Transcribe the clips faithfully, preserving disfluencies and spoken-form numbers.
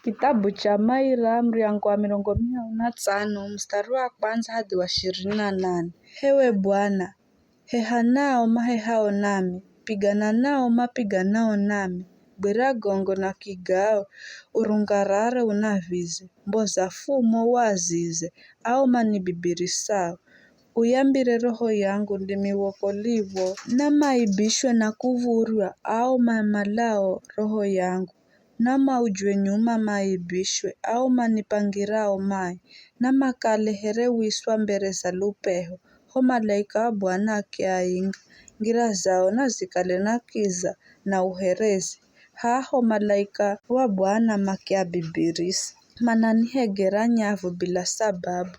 Kithabu cha Maira, muryango wa mirongo mihahu na tsano, mustari wa kwandza hadhi wa ishirini na nane. Hewe Bwana, heha nao mahehao nami, pigana nao mapiganao nami, bwira gongo na kigao, urungarare unavize, mboza fumo uazize, ao manibibirisao. Uyambire roho yangu, ndimi wokoliwo. Namaaibishwe na kuv̱urwa ao mamalao roho yangu, namaujwe nyuma maaibishwe ao manipangirao mai, namakale here wiswa mbere za lupeho, ho malaika wa Bwana akiainga. Ngira zao nazikale na kiza na uherezi, haho malaika wa Bwana makiabibirisa. Mananihegera nyavu bila sababu,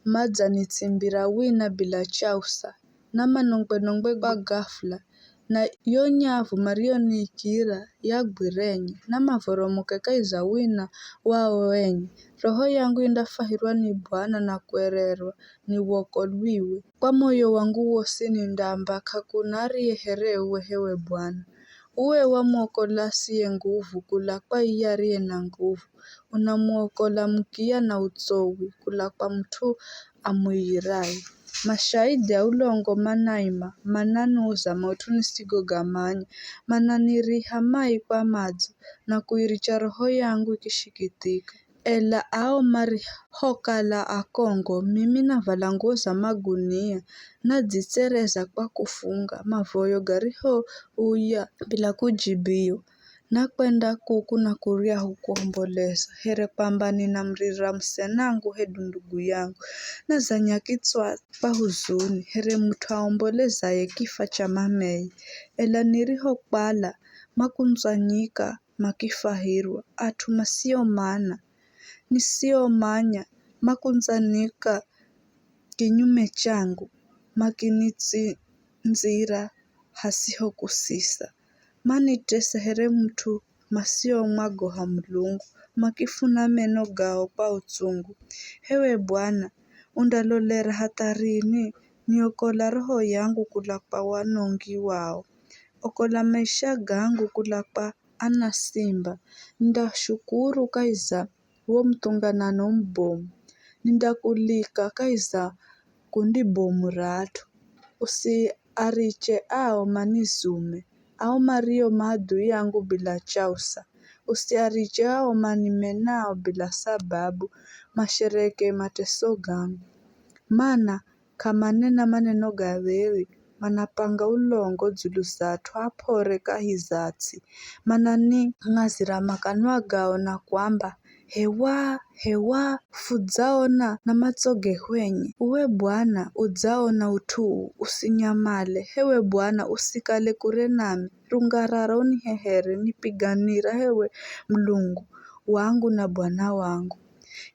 madzanitsimbira wina bila chausa, namanongwe-nongwe kwa ghafula, na yo nyavu mariyoniikira yagwirenye, namavoromoke kahi za wina wao enye. Roho yangu indafwahirwa ni Bwana na kuererwa ni wokolwiwe. Kwa moyo wangu wosi nindaamba, k'akuna ariye here uwe, hewe Bwana. Uwe wamwokola asiye nguvu kula kwa iye ariye na nguvu, unamwokola mukiya na utsowi kula kwa mut'u amwiyiraye. Mashaidhi a ulongo manaima, mananuza maut'u nisigogamanya, mananiriha mai kwa madzo, na kuiricha roho yangu ikishikithika. Ela ao marihokala akongo, mimi navala nguwo za magunia, nadzitsereza kwa kufunga, mavoyo garihouya bila kujibiwa. Nakwenda kuku na kuryahu kuomboleza, here kwamba ninamuririra musenangu hedu ndugu yangu. Nazanya kitswa kwa huzuni, here mut'u aombolezaye kifwa cha mameye. Ela nirihokwala, makundzanyika makifwahirwa, at'u masio mana, nisiomanya, makundzanyika kinyume changu, makinitsindzira hasiho kusisa. Manitesa here mut'u masiomwagoha Mulungu, makifuna meno gao kwa utsungu. Hewe Bwana, undalolera hatha rini? Niokola roho yangu kula kwa wanongi wao. Okola maisha gangu kula kwa ana simba. Nindashukuru kahi za wo muthunganano mubomu. Nindakulika kahi za kundi bomu ra at'u. Usiariche ao manizume, ao mario maadui angu bila chausa. Usiariche ao manimenao bila sababu, mashereke mateso gangu. Mana k'amanena maneno ga dheri, manapanga ulongo dzulu za at'u ap'ore kahi za ts'i. Mananing'azira makanwa gao na kuamba, "Hewa, hewa, fudzaona na matsoge hwenye." Uwe Bwana, udzaona ut'u uu, usinyamale. Hewe Bwana, usikale kure nami. Rungarara unihehere, nipiganira, hewe Mulungu wangu na Bwana wangu.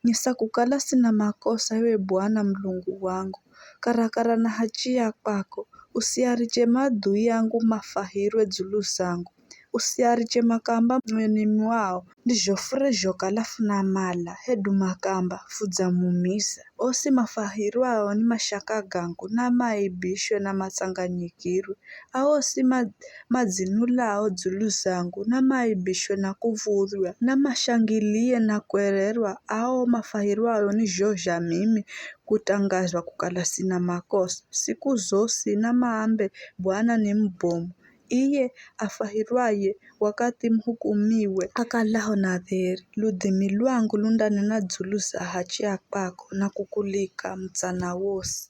Nyesa kukala sina makosa, ewe Bwana Mulungu wangu, karakara na hachi ya kwako. Usiariche maadui angu mafwahirwe dzulu zangu. Usiariche makaamba moyoni mwao, "Ndizho furezhokala funamala," hedu makaamba, "Fudzamumiza." Osi mafwahirwao ni mashaka gangu, namaaibishwe na matsanganyikirwe. Ao osi ma-, madzinulao dzulu zangu, namaaibishwe na kuv̱udhwa, namashangilie na kuererwa, ao mafwahirwao ni zho zha mimi kutangazwa kukala sina makosa. Siku zosi namaambe, "Bwana ni mubomu." Iye afwahirwaye wakathi muhukumiwe akalaho na dheri. Ludhimi lwangu lundanena dzulu za hachi ya kwako na kukulika mutsana wosi.